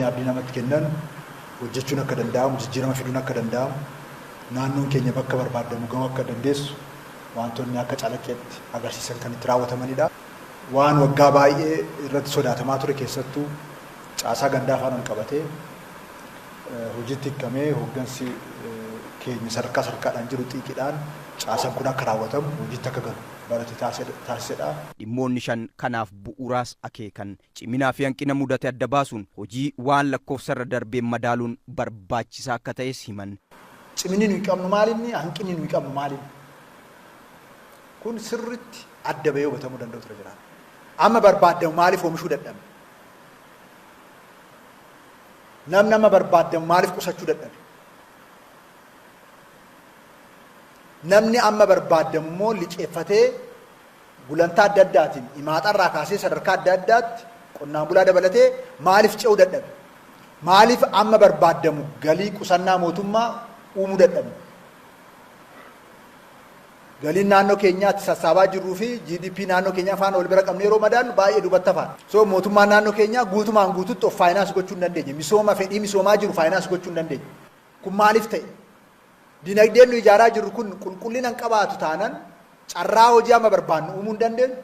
Abdii namatti kennan, hojjechuun akka danda'amu, jijjiirama fiduun akka danda'amu, naannoon keenya bakka barbaadamu gahuu akka dandeessu wantoonni akka calaqqeetti agarsiisan kan itti raawwatamanidha. Waan waggaa baay'ee irratti sodaatamaa ture, keessattuu caasaa gandaa afaan ol qabatee hojiitti hiikamee, hooggansi keenya sadarkaa sadarkaadhaan jiru xiiqiidhaan caasaan kun akka raawwatamu, hojiitti akka galu barate taasisedha. Dhimmoonni 5 kanaaf bu'uuraas akeekan. Ciminaa fi hanqina mudate adda baasuun hojii waan lakkoofsarra darbeen madaaluun barbaachisaa akka ta'es himan. Ciminni nuyi qabnu maalinni? Hanqinni nuyi qabnu maalinni? Kun sirritti adda bahee hubatamuu danda'u ture jira. Amma barbaadamu maaliif oomishuu dadhabne? Namni amma barbaadamu maaliif qusachuu dadhabe? Namni amma barbaadamu immoo liqeeffatee gulantaa adda addaatiin imaaxarraa kaasee sadarkaa adda addaatti qonnaan bulaa dabalatee maaliif ce'uu dadhabe? Maaliif amma barbaadamu galii qusannaa mootummaa uumuu dadhabne? Galiin naannoo keenyaatti sassaabaa jirruu fi GDP naannoo keenyaa faana wal bira qabnee yeroo madaallu baay'ee duubatti hafaan. So mootummaan naannoo keenyaa guutumaan guututti of finance gochuu hin dandeenye. Misooma, fedhii misoomaa jiru finance gochuu hin dandeenye. Kun maaliif ta'e? Dinagdeen nu ijaaraa jirru kun qulqullina hin qabaatu taanan carraa hojii amma barbaannu uumuu hin dandeenyu.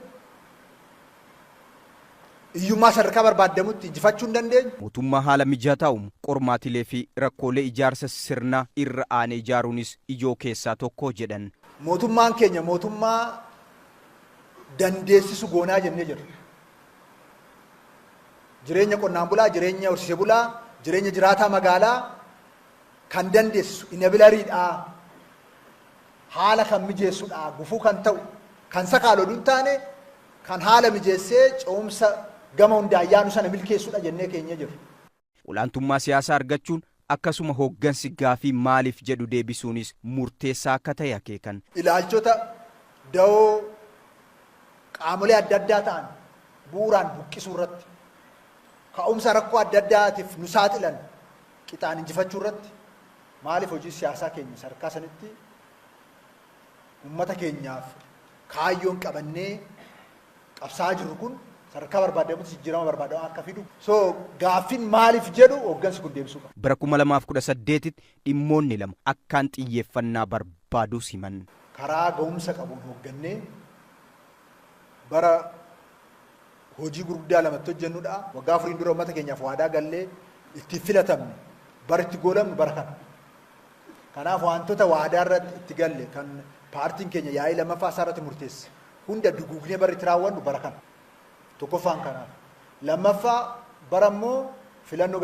Hiyyummaa sadarkaa barbaadamutti injifachuu hin dandeenyu. Mootummaa haala mijataa uumu, qormaatilee fi rakkoolee ijaarsa sirnaa irra aanee ijaaruunis ijoo keessaa tokko jedhan. Mootummaan keenya mootummaa dandeessisu goonaa jennee jirra. Jireenya qonnaan bulaa, jireenya horsiise bulaa, jireenya jiraataa magaalaa kan dandeessisu enableriidha. Haala kan mijeessudha. Gufuu kan ta'u, kan sakaalu oduu hin taane, kan haala mijeessee ce'umsa gama hundaan yaanu sana milkeessudha jennee keenya jirra. Olaantummaa siyaasaa argachuun akkasuma hooggansi gaafii maaliif jedhu deebisuunis murteessaa akka ta'e akeekan. Ilaalchota da'oo qaamolee adda addaa ta'an bu'uuraan buqqisuu irratti, ka'umsa rakkoo adda addaatiif nu saaxilan qixaan injifachuu irratti, maaliif hojii siyaasaa keenya sadarkaa sanitti uummata keenyaaf kaayyoon qabannee qabsaa'aa jirru kun sadarkaa barbaadamutti jijjiirama barbaadamu akka fidu. So gaaffiin maaliif jedhu hooggansi kun deebisuu qaba. Bara 2018tti dhimmoonni 2 akkaan xiyyeeffannaa barbaaduus himan. Karaa ga'umsa qabuun hooggannee bara hojii gurguddaa lamatti hojjennudha. Waggaa 4n dura uummata keenyaaf waadaa gallee ittiin filatamne bara itti goolamnu bara kana. Kanaaf wantoota waadaa irratti itti galle, kan paartiin keenya yaa'ii lammaffaa isaa irratti murteesse hunda duguugnee bara itti raawwannu bara kana. Tokkoffaan kanaaf. Lammaffaa bara immoo filannoo